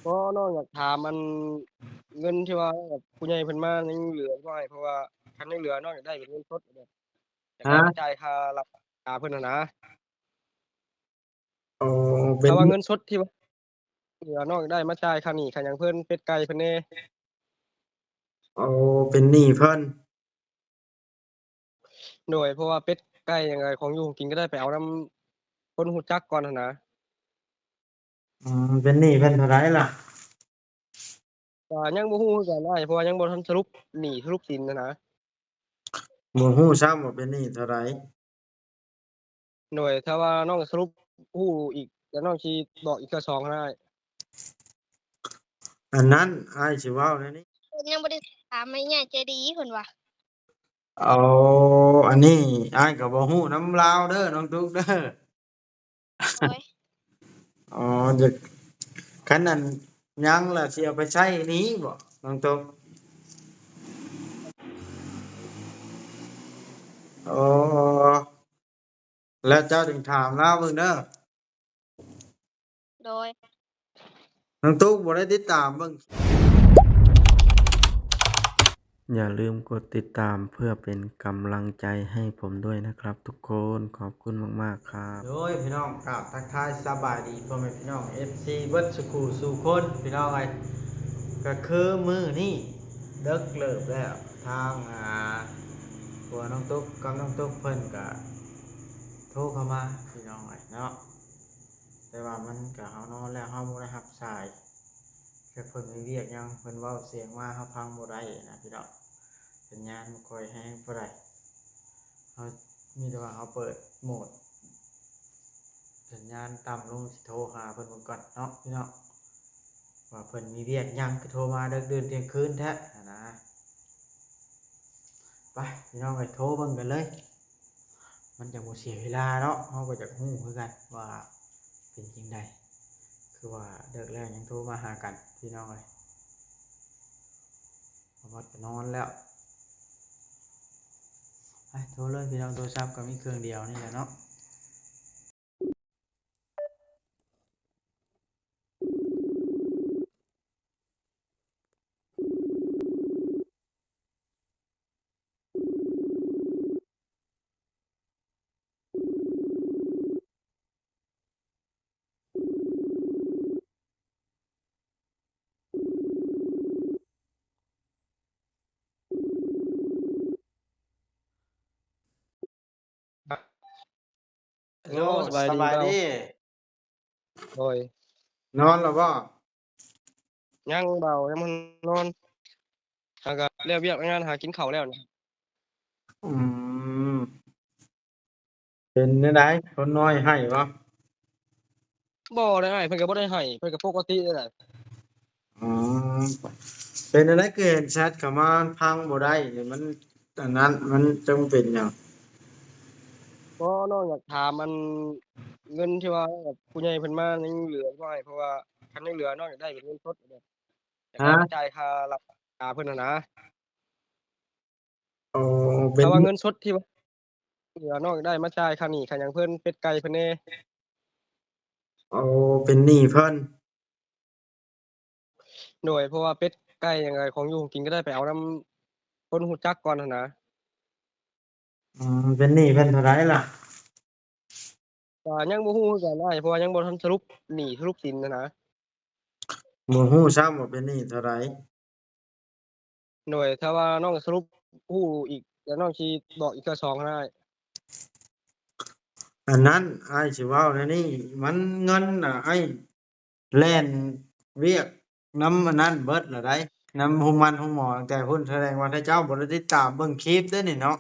ບໍ່ ນ້ອງຢາກຖາມ ອັນ ເງິນທີ່ວ່າ ແບບ ຜູ້ໃຫຍ່ເພິ່ນມາຍັງເຫຼືອບໍ່ອ້າຍ? ເພາະວ່າຄັນຍັງເຫຼືອ ນ້ອງຢາກໄດ້ເປັນເງິນສົດ ແບບ ຢາກ ຮະ? ຈ່າຍຄ່າລັກສາເພິ່ນຫັ້ນນະ. ອໍ ເປັນ ຖ້າວ່າເງິນສົດທີ່ວ່າເຫຼືອ ນ້ອງຢາກໄດ້ມາຈ່າຍຄ່າໜີ້ຄ່າຫຍັງເພິ່ນ ເປັດໄກ່ເພິ່ນແດ່. ອໍ ເປັນໜີ້ເພິ່ນ. ໂດຍ ເພາະວ່າເປັດໄກ່ຫຍັງ ຂອງຢູ່ຂອງກິນກໍໄດ້ໄປເອົານຳຄົນຮູ້ຈັກກ່ອນຫັ້ນນະ. ອືມ ເປັນໜີ້ເພິ່ນເທົ່າໃດລະ? ກໍຍັງບໍ່ຮູ້ຄືກັນອ້າຍ ເພາະວ່າຍັງບໍ່ທັນສະຫຼຸບໜີ້ສະຫຼຸບສິນຫັ້ນນະ. ບໍ່ຮູ້ຊ້ຳວ່າເປັນໜີ້ເທົ່າໃດ. ໂດຍ ຖ້າວ່ານ້ອງສະຫຼຸບຮູ້ອີກ ແລ້ວນ້ອງຊິບອກອີກເທື່ອສອງຫັ້ນນະອ້າຍ. ອັນນັ້ນອ້າຍຊິເວົ້າແນວນີ້ ເພິ່ນຍັງບໍ່ໄດ້ຖາມແມ່ໃຫຍ່ໃຈດີເພິ່ນວ່າ. ເອົາ ອັນນີ້ອ້າຍກໍບໍ່ຮູ້ນຳລາວເດີ ນ້ອງຕຸກເດີ. ໂດຍ ອໍ ຢາກ ຄັນອັນຍັງລະຊິເອົາໄປໃຊ້ໜີ້ບໍ ນ້ອງຕຸກ? ອໍ ແລ້ວເຈົ້າຈຶ່ງຖາມລາວເບິ່ງເດີ. ໂດຍ ນ້ອງຕຸກບໍ່ໄດ້ຕິດຕາມເບິ່ງ. ຢ່າລືມກົດຕິດຕາມເພື່ອເປັນກຳລັງໃຈໃຫ້ຜົມດ້ວຍນະຄັບທຸກຄົນ. ຂອບຄຸນມາກໆຄັບ. ໂດຍ ພີ່ນ້ອງ ກາບທັກທາຍສະບາຍດີພໍ່ແມ່ພີ່ນ້ອງ ເອັຟຊີ ເບິດສູ່ຄູ່ສູ່ຄົນ ພີ່ນ້ອງເອີຍ. ກໍຄືມື້ນີ້ເດິກເລີບແລ້ວ ທາງ ອ່າ ຜົວນ້ອງຕຸກກັບນ້ອງຕຸກເພິ່ນກໍໂທເຂົ້າມາ ພີ່ນ້ອງເອີຍເນາະ. ແຕ່ວ່າມັນກໍ ເຮົານອນແລ້ວ ເຮົາບໍ່ໄດ້ຮັບສາຍ. ແຕ່ເພິ່ນມີວຽກຫຍັງ ເພິ່ນເວົ້າສຽງມາ ເຮົາຟັງບໍ່ໄດ້ນະພີ່ນ້ອງ. ສັນຍານບໍ່ຄ່ອຍແຮງປານໃດ. ເຮົາ ມີແຕ່ວ່າເຮົາເປີດໂໝດສັນຍານຕ່ຳລົງ ຊິໂທຫາເພິ່ນເບິ່ງກ່ອນເນາະພີ່ນ້ອງ ວ່າເພິ່ນມີວຽກຫຍັງ ຄືໂທມາເດິກດື່ນທ່ຽງຄືນແທ້ຫັ້ນນະ. ໄປ ພີ່ນ້ອງເອີຍ ໂທເບິ່ງກັນເລີຍ. ມັນຈັ່ງບໍ່ເສຍເວລາເນາະ ເຮົາກໍຢາກຮູ້ຄືກັນວ່າເປັນຈັ່ງໃດ ຄືວ່າເດິກແລ້ວຍັງໂທມາຫາກັນ ພີ່ນ້ອງເອີຍ. ບ່າວມອດກໍນອນແລ້ວ. ໄປ ໂທເລີຍພີ່ນ້ອງ ໂທລະສັບກໍມີເຄື່ອງດຽວນີ້ແຫຼະເນາະ. ໂອ້ ສະບາຍດີ ສະບາຍດີ. ໂດຍ ນອນແລ້ວບໍ່? ຍັງບ່າວ ຍັງບໍ່ນອນ ຫາກະແລ້ວວຽກງານ ຫາກິນເຂົ້າແລ້ວນີ້. ອືມ ເປັນແນວໃດ ຄົນນ້ອຍໄຫ້ບໍ່? ບໍ່ໄດ້ໄຫ້ ເພິ່ນກໍບໍ່ໄດ້ໄຫ້ ເພິ່ນກໍປົກກະຕິເດ້. ອືມ ເປັນແນວໃດ ຄືເຫັນແຊັດເຂົ້າມາ ມັນພັງບໍ່ໄດ້ນີ້ ມັນ ອັນນັ້ນ ມັນຈັ່ງເປັນຫຍັງ? ບໍ່ ນ້ອງຢາກຖາມ ອັນ ເງິນທີ່ວ່າ ແບບ ຜູ້ໃຫຍ່ເພິ່ນມາຍັງເຫຼືອບໍ່ອ້າຍ? ເພາະວ່າຄັນຍັງເຫຼືອ ນ້ອງຢາກໄດ້ເປັນເງິນສົດ ແບບ ຢາກໄດ້ ຮະ? ມາຈ່າຍຄ່າລັກສາເພິ່ນຫັ້ນນະ. ອໍ ເປັນ ຖ້າວ່າເງິນສົດທີ່ວ່າ ເຫຼືອ ນ້ອງຢາກໄດ້ມາຈ່າຍຄ່າໜີ້ຄ່າຫຍັງເພິ່ນ ເປັດໄກ່ເພິ່ນແດ່. ອໍ ເປັນໜີ້ເພິ່ນ. ໂດຍ ເພາະວ່າເປັດໄກ່ຫຍັງ ຂອງຢູ່ຂອງກິນກໍໄດ້ໄປເອົານຳຄົນຮູ້ຈັກກ່ອນຫັ້ນນະ. ອືມ ເປັນໜີ້ເພິ່ນເທົ່າໃດລະ? ກໍຍັງບໍ່ຮູ້ຄືກັນອ້າຍ ເພາະວ່າຍັງບໍ່ທັນສະຫຼຸບໜີ້ສະຫຼຸບສິນຫັ້ນນະ. ບໍ່ຮູ້ຊ້ຳວ່າເປັນໜີ້ເທົ່າໃດ. ໂດຍ ຖ້າວ່ານ້ອງສະຫຼຸບຮູ້ອີກ ແລ້ວນ້ອງຊິບອກອີກເທື່ອສອງຫັ້ນນະ. ອັນນັ້ນອ້າຍຊິເວົ້າແນວນີ້ ມັນເງິນນະ ອ້າຍແລ່ນວຽກນຳອັນນັ້ນເບິດລະໃດ໋ ນຳໂຮງໝໍ ໂຮງໝໍຕັ້ງແຕ່ພຸ້ນ ສະແດງວ່າເຈົ້າບໍ່ໄດ້ຕິດຕາມເບິ່ງຄລິບເດ້ນີ້ເນາະ.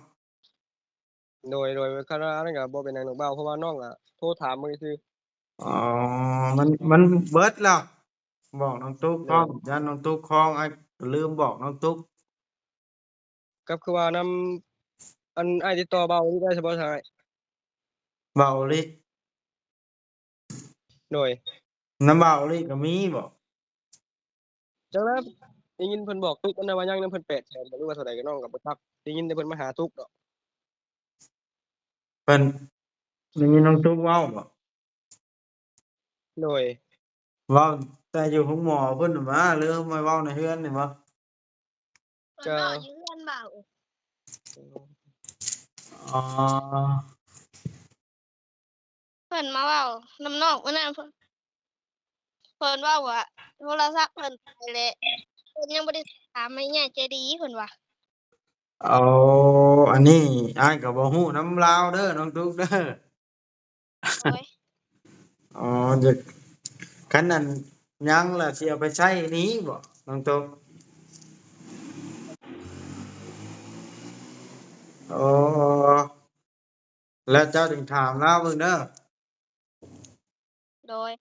ໂດຍ ໂດຍ ຄັນວ່າອັນນັ້ນກໍບໍ່ເປັນຫຍັງດອກບ່າວ ເພາະວ່ານ້ອງກໍໂທຖາມເບິ່ງຊື່. ອໍ ມັນ ມັນເບິດແລ້ວ ບອກນ້ອງຕຸກພ້ອມ ໂດຍ ຢ້ານນ້ອງຕຸກຄອງ ອ້າຍກໍລືມບອກນ້ອງຕຸກ. ກໍຄືວ່ານຳ ອັນ ອ້າຍຕິດຕໍ່ບ່າວໂອລິໄດ້ຊະບໍ່ຊະອ້າຍ? ບ່າວໂອລິ ໂດຍ ນຳບ່າວໂອລິກໍມີບໍ? ຈັກແລ້ວ ໄດ້ຍິນເພິ່ນບອກຕຸກ ອັນນັ້ນວ່າຍັງນຳເພິ່ນແປດແສນບໍ ຫຼືວ່າເທົ່າໃດ ກໍນ້ອງກໍບໍ່ຈັກ ໄດ້ຍິນແຕ່ເພິ່ນມາຫາຕຸກດອກ. ເພິ່ນ ໄດ້ຍິນນ້ອງຕຸກເວົ້າບໍ? ໂດຍ ເວົ້າ ແຕ່ຢູ່ໂຮງໝໍພຸ້ນຫວາ ຫຼືມາເວົ້າໃນເຮືອນນີ້ບໍ່? ເພິ່ນເວົ້າຢູ່ເຮືອນເວົ້າ. ອໍ ເພິ່ນມາເວົ້ານຳນ້ອງມື້ນັ້ນ ເພິ່ນ ເພິ່ນເວົ້າວ່າໂທລະສັບເພິ່ນໄປແລ້ວ ເພິ່ນຍັງບໍ່ໄດ້ຖາມແມ່ໃຫຍ່ໃຈດີ ເພິ່ນວ່າ. ເອົາ ອັນນີ້ອ້າຍກໍບໍ່ຮູ້ນຳລາວເດີ ນ້ອງຕຸກເດີ. ໂດຍ. ອໍ ຢາກ ຄັນນັ້ນຍັງລະຊິເອົາໄປໃຊ້ໜີບໍ່ ນ້ອງຕຸກ? ໂອ້ ແລ້ວເຈົ້າຈຶ່ງຖາມລາວເບິ່ງເດີ. ໂດຍ.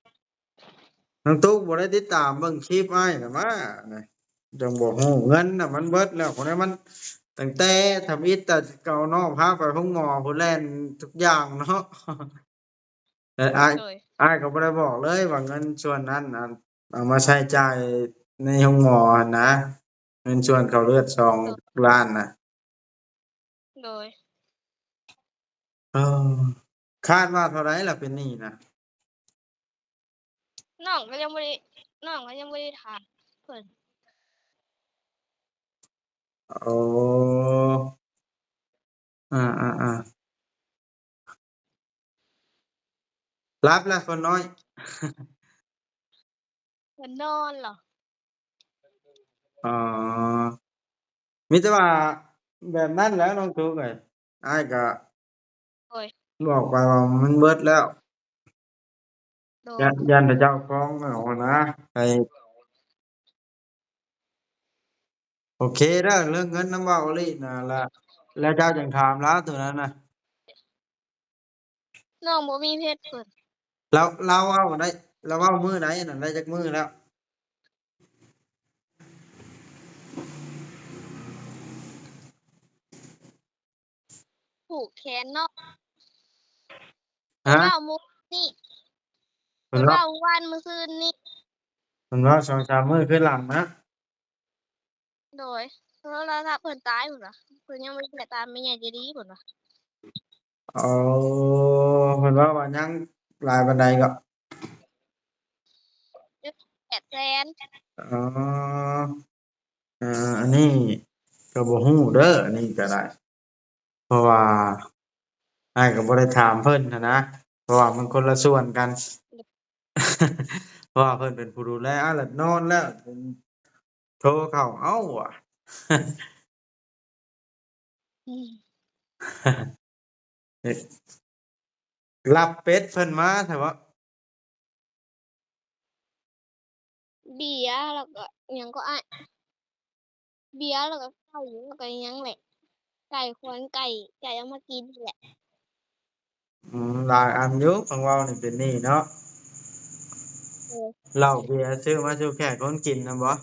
ນ້ອງຕຸກບໍ່ໄດ້ຕິດຕາມເບິ່ງຄລິບອ້າຍນະມາ ຈັ່ງບໍ່ຮູ້ ເງິນນະມັນເບິດແລ້ວ ຄົນໃດມັນ ຕັ້ງແຕ່ທຳອິດແຕ່ເກົ່າເນາະ ພາໄປໂຮງໝໍພຸ້ນ ແລ່ນທຸກຢ່າງເນາະ. ແຕ່ອ້າຍ ໂດຍ ອ້າຍກໍບໍ່ໄດ້ບອກເລີຍວ່າເງິນສ່ວນນັ້ນ ອັນ ເອົາມາໃຊ້ຈ່າຍໃນໂຮງໝໍຫັ້ນນະ ເງິນສ່ວນເຂົ້າເລືອດສອງ ໂດຍ ລ້ານນະ. ໂດຍ. ເອີ ຄາດວ່າເທົ່າໃດລະເປັນໜີ້ນະ? ນ້ອງກໍຍັງບໍ່ໄດ້ ນ້ອງກໍຍັງບໍ່ໄດ້ຖາມເພິ່ນ. ໂອ້ ອາໆໆ ຫຼັບແລ້ວຄົນນ້ອຍ? ເພິ່ນນອນລະ. ອໍ ມີແຕ່ວ່າແບບນັ້ນແຫຼະນ້ອງຕຸກເອີຍ ອ້າຍກະ ໂດຍ ບອກໄປວ່າມັນເບິດແລ້ວ. ໂດຍ. ຢ້ານ ຢ້ານເຂົາເຈົ້າຟ້ອງເອົາຫັ້ນນະ ໃຫ້ ໂອເຄເດີ ເລື່ອງເງິນນຳເວົ້າອີ່ຫຼີນະ ລະ ແລ້ວເຈົ້າຈັ່ງຖາມລາວໂຕນັ້ນນະ. ນ້ອງບໍ່ມີເຟສເພິ່ນ. ລາວ ລາວເວົ້າໄດ້ ລາວເວົ້າມື້ໃດນັ້ນ ໄດ້ຈັກມື້ແລ້ວ? ຜູກແຂນເນາະ. ຮະ? ເວົ້າມື້ນີ້ ເພິ່ນເວົ້າ ເວົ້າວານມື້ຄືນນີ້ ເພິ່ນເວົ້າສອງສາມມື້ຄືນຫຼັງນະ. ໂດຍ. ໂທລະສັບເພິ່ນຕາຍພຸ້ນວ່າ ເພິ່ນຍັງບໍ່ໄດ້ຕາມແມ່ໃຫຍ່ໃຈດີພຸ້ນວ່າ. ອໍ ເພິ່ນເວົ້າວ່າຍັງຫຼາຍປານໃດເກາະ? ເຈັດແປດແສນ. ອໍ ເອີ ອັນນີ້ກໍບໍ່ຮູ້ເດີ ອັນນີ້ກໍໄດ້ ເພາະວ່າອ້າຍກໍບໍ່ໄດ້ຖາມເພິ່ນຫັ້ນນະ ເພາະວ່າມັນຄົນລະສ່ວນກັນ ເພາະວ່າເພິ່ນເປັນຜູ້ດູແລ. ອ້າຍລະນອນແລ້ວ ໂທເຂົ້າ ເອົ້າ ຫວາ ອືມ ລັບເປັດເພິ່ນມາແທ້ເບາະ? ເບຍ ແລ້ວກໍຫຍັງກໍອ້າຍ ເບຍ ແລ້ວກໍໄກ່ ແລ້ວກໍຫຍັງແຫຼະ ໄກ່ ຂວັນໄກ່ ໄກ່ເອົາມາກິນແຫຼະ. ອືມ ຫຼາຍອັນຢູ່ ຟັງເວົ້ານີ້ເປັນໜີ້ເນາະ. ໂດຍ. ເຫຼົ້າເບຍຊື້ມາສູ່ແຂກຄົນກິນນຳບໍ່?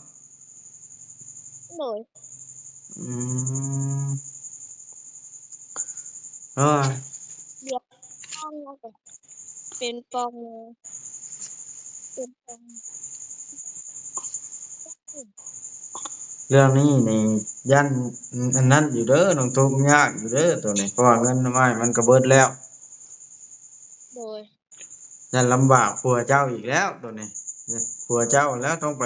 ໂດຍ. ອືມ ເອີຍ ເບຍ ເປັນປ່ອງ ເປັນປ່ອງ. ເລື່ອງນີ້ນີ້ຢ້ານອັນນັ້ນຢູ່ເດີ ນ້ອງຕຸກ ຍາກຢູ່ເດີໂຕນີ້ ເພາະວ່າເງິນນຳອ້າຍມັນກໍເບິດແລ້ວ. ໂດຍ. ຢ້ານລຳບາກຜົວເຈົ້າອີກແລ້ວໂຕນີ້ ຜົວເຈົ້າແລ້ວຕ້ອງໄປ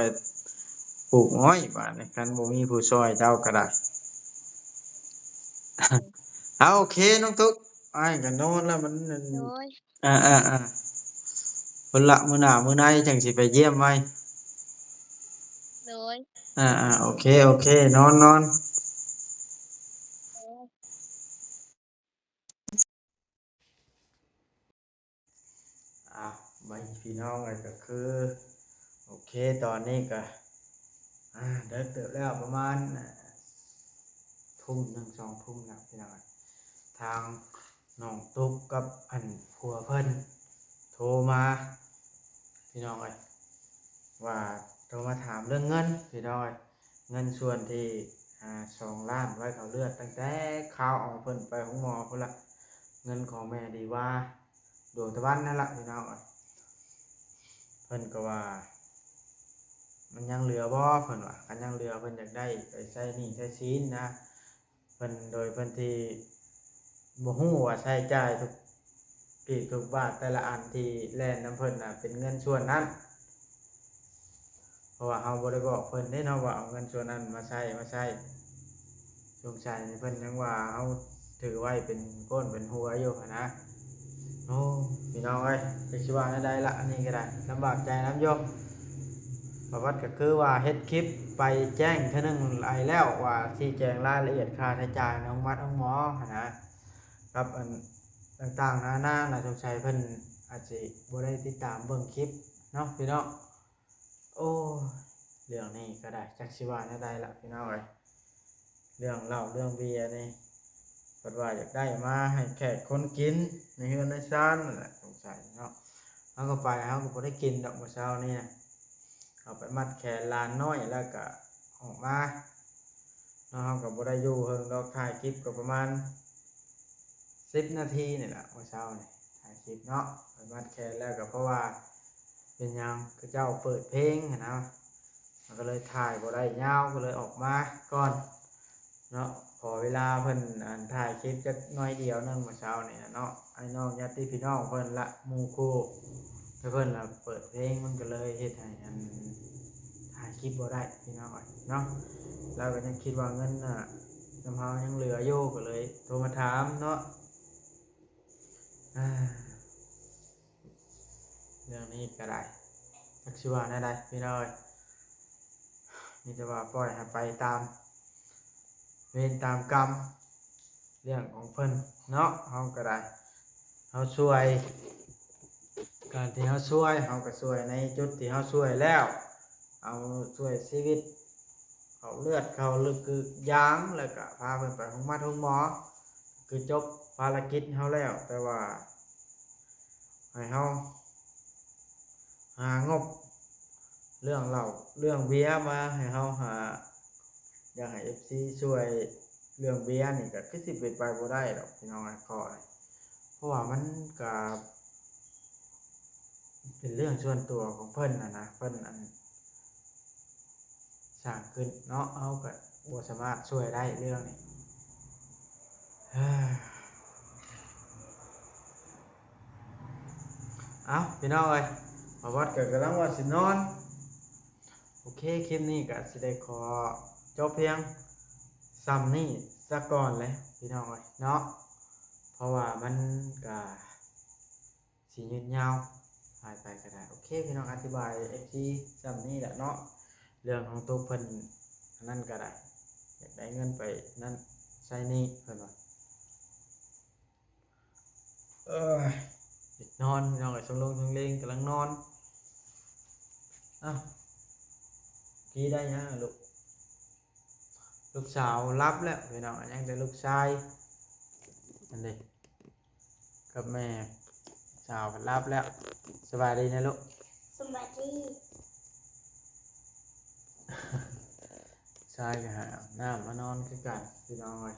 ປູກອ້ອຍບາດນີ້ ຄັນບໍ່ມີຜູ້ຊ່ອຍເຈົ້າກໍໄດ້. ເອົາ ໂອເຄ ນ້ອງຕຸກ ອ້າຍກໍນອນແລ້ວ ມັນ ໂດຍ. ອ່າໆໆ ພຸ້ນລະ ມື້ໜ້າມື້ໃນຈັ່ງຊິໄປຢ້ຽມໃໝ່. ໂດຍ. ອ່າໆ ໂອເຄ ໂອເຄ ນອນ ນອນ. ໂດຍ. ອ່າ ບາດນີ້ພີ່ນ້ອງເອີຍ ກໍຄື ໂອເຄ ຕອນນີ້ກໍ ອ່າ ເດິກເຕີບແລ້ວ ປະມານ ອ່າ ທຸ່ມໜຶ່ງ ສອງທຸ່ມແລ້ວພີ່ນ້ອງເອີຍ. ທາງນ້ອງຕຸກກັບອັນຜົວເພິ່ນໂທມາ ພີ່ນ້ອງເອີຍ ວ່າໂທມາຖາມເລື່ອງເງິນ ພີ່ນ້ອງເອີຍ. ເງິນສ່ວນທີ່ ອ່າ ສອງລ້ານໄວ້ເຂົ້າເລືອດ ຕັ້ງແຕ່ຄາວເອົາເພິ່ນໄປໂຮງໝໍພຸ້ນລະ ເງິນຂອງແມ່ດີວາ ດວງຕາວັນນັ້ນລະ ພີ່ນ້ອງເອີຍ. ເພິ່ນກໍວ່າ ມັນຍັງເຫຼືອບໍ່ ເພິ່ນວ່າ ຄັນຍັງເຫຼືອເພິ່ນຢາກໄດ້ໄປໃຊ້ໜີ້ໃຊ້ສິນນະ ເພິ່ນ ໂດຍເພິ່ນທີ່ບໍ່ຮູ້ວ່າໃຊ້ຈ່າຍທຸກກີບທຸກບາດ ແຕ່ລະອັນທີ່ແລ່ນນຳເພິ່ນນະ ເປັນເງິນສ່ວນນັ້ນ. າະວ່າເຮົາບໍ່ໄດ້ບອກເພິ່ນເດ້ເນາະ ວ່າເອົາເງິນສ່ວນນັ້ນມາໃຊ້ ມາໃຊ້ ສົງໄສເພິ່ນຍັງວ່າເຮົາຖືໄວ້ເປັນກົ້ນເປັນຫົວຢູ່ຫັ້ນນະ. ໂອ້ ພີ່ນ້ອງເອີຍ ຈັກຊິວ່າແນວໃດລະ ອັນນີ້ກໍໄດ້ລຳບາກໃຈນຳຢູ່. ປະຫວັດກໍຄືວ່າເຮັດຄລິບໄປແຈ້ງເທື່ອໜຶ່ງຫຼາຍແລ້ວ ວ່າຊີ້ແຈງລາຍລະອຽດຄ່າໃຊ້ຈ່າຍໂຮງໝາດໂຮງໝໍຫັ້ນນະ ກັບອັນຕ່າງໆນານານະ ສົງໄສເພິ່ນອາດຊິບໍ່ໄດ້ຕິດຕາມເບິ່ງຄລິບເນາະ ພີ່ນ້ອງ. ໂອ້ ເລື່ອງນີ້ກໍໄດ້ ຈັກຊິວ່າແນວໃດລະ ພີ່ນ້ອງເອີຍ. ເລື່ອງເຫຼົ້າເລື່ອງເບຍນີ້ ເພິ່ນວ່າຢາກໄດ້ມາໃຫ້ແຂກຄົນກິນໃນເຮືອນໃນຊານນັ້ນແຫຼະ ສົງໄສເນາະ. ເຮົາກໍໄປ ເຮົາກໍບໍ່ໄດ້ກິນດອກ ມື້ເຊົ້ານີ້ນະ ເອົາໄປມັດແຂນຫຼານນ້ອຍ ແລ້ວກໍອອກມາເນາະ. ເຮົາກໍບໍ່ໄດ້ຢູ່ເຮິງດອກ ຖ່າຍຄລິບກໍປະມານສິບນາທີນີ້ແຫຼະ ມື້ເຊົ້ານີ້ ຖ່າຍຄລິບເນາະ. ໄປມັດແຂນແລ້ວກໍເພາະວ່າ ເປັນຫຍັງ ເຂົາເຈົ້າເປີດເພງຫັ້ນນະ ມັນກໍເລີຍຖ່າຍບໍ່ໄດ້ຍາວ ກໍເລີຍອອກມາກ່ອນເນາະ. ຂໍເວລາເພິ່ນ ອັນ ຖ່າຍຄລິບຈັກໜ້ອຍດຽວໜຶ່ງ ມື້ເຊົ້ານີ້ນະເນາະ ອ້າຍນ້ອງຍາດຕິພີ່ນ້ອງເພິ່ນລະ ໝູ່ຄູ່ ແຕ່ເພິ່ນລະເປີດເພງ ມັນກໍເລີຍເຮັດໃຫ້ ອັນ ຖ່າຍຄລິບບໍ່ໄດ້ ພີ່ນ້ອງເອີຍເນາະ. ລາວກໍຍັງຄິດວ່າເງິນນະ ນຳເຮົາຍັງເຫຼືອຢູ່ ກໍເລີຍໂທມາຖາມເນາະ. ອາ ເລື່ອງນີ້ກໍໄດ້ ຈັກຊິວ່າແນວໃດ ພີ່ນ້ອງເອີຍ. ມີແຕ່ວ່າປ່ອຍໃຫ້ໄປຕາມເວນຕາມກຳ ເລື່ອງຂອງເພິ່ນເນາະ. ເຮົາກໍໄດ້ ເຮົາຊ່ວຍ ການທີ່ເຮົາຊ່ວຍ ເຮົາກໍຊ່ວຍໃນຈຸດທີ່ເຮົາຊ່ວຍແລ້ວ ເອົາຊ່ວຍຊີວິດ ເຂົ້າເລືອດເຂົ້າລຶກກຶກຢາງ ແລ້ວກະພາເພິ່ນໄປໂຮງໝາດໂຮງໝໍ ຄືຈົບພາລະກິດເຮົາແລ້ວ. ແຕ່ວ່າໃຫ້ເຮົາຫາງົບເລື່ອງເຫຼົ້າເລື່ອງເບຍມາໃຫ້ເຮົາຫາ ຢາກໃຫ້ເອັຟຊີຊ່ວຍເລື່ອງເບຍນີ້ ກະຄືຊິເປັນໄປບໍ່ໄດ້ດອກ ພີ່ນ້ອງເອີຍ ຂໍ ເພາະວ່າມັນກະ ເປັນເລື່ອງສ່ວນຕົວຂອງເພິ່ນຫັ້ນນະ ເພິ່ນ ອັນ ສ້າງຂຶ້ນເນາະ ເຮົາກໍບໍ່ສາມາດຊ່ວຍໄດ້ເລື່ອງນີ້. ເອົ້າ ພີ່ນ້ອງເອີຍ ບ່າວວັດກໍກຳລັງວ່າຊິນອນ. ໂອເຄ ຄລິບນີ້ກໍຊິໄດ້ຂໍຈົບພຽງສ່ຳນີ້ສາກ່ອນແຫຼະ ພີ່ນ້ອງເອີຍເນາະ ເພາະວ່າມັນກໍ ຊິຍືດຍາວຫຼາຍໄປກໍໄດ້. ໂອເຄ ພີ່ນ້ອງ ອະທິບາຍເອັຟຊີສ່ຳນີ້ແຫຼະເນາະ ເລື່ອງຂອງຕຸກເພິ່ນ ອັນນັ້ນກໍໄດ້ ຢາກໄດ້ເງິນໄປນັ້ນໃຊ້ໜີ້ເພິ່ນວ່າ. ເອີຍ ຢາກນອນ ພີ່ນ້ອງເອີຍ ຊ່ວງລົງຊ່ວງເລງກຳລັງນອນ. ອ້າວ ກີ້ໄດ້ຫຍັງລະລູກ? ລູກສາວຫຼັບແລ້ວ ພີ່ນ້ອງ ຍັງແຕ່ລູກຊາຍ ອັນນີ້ ກັບແມ່ສາວເພິ່ນຫຼັບແລ້ວ. ສະບາຍດີນະລູກ. ສະບາຍດີ. ຊາຍກໍຫານ້ຳມານອນຄືກັນ ພີ່ນ້ອງເອີຍ.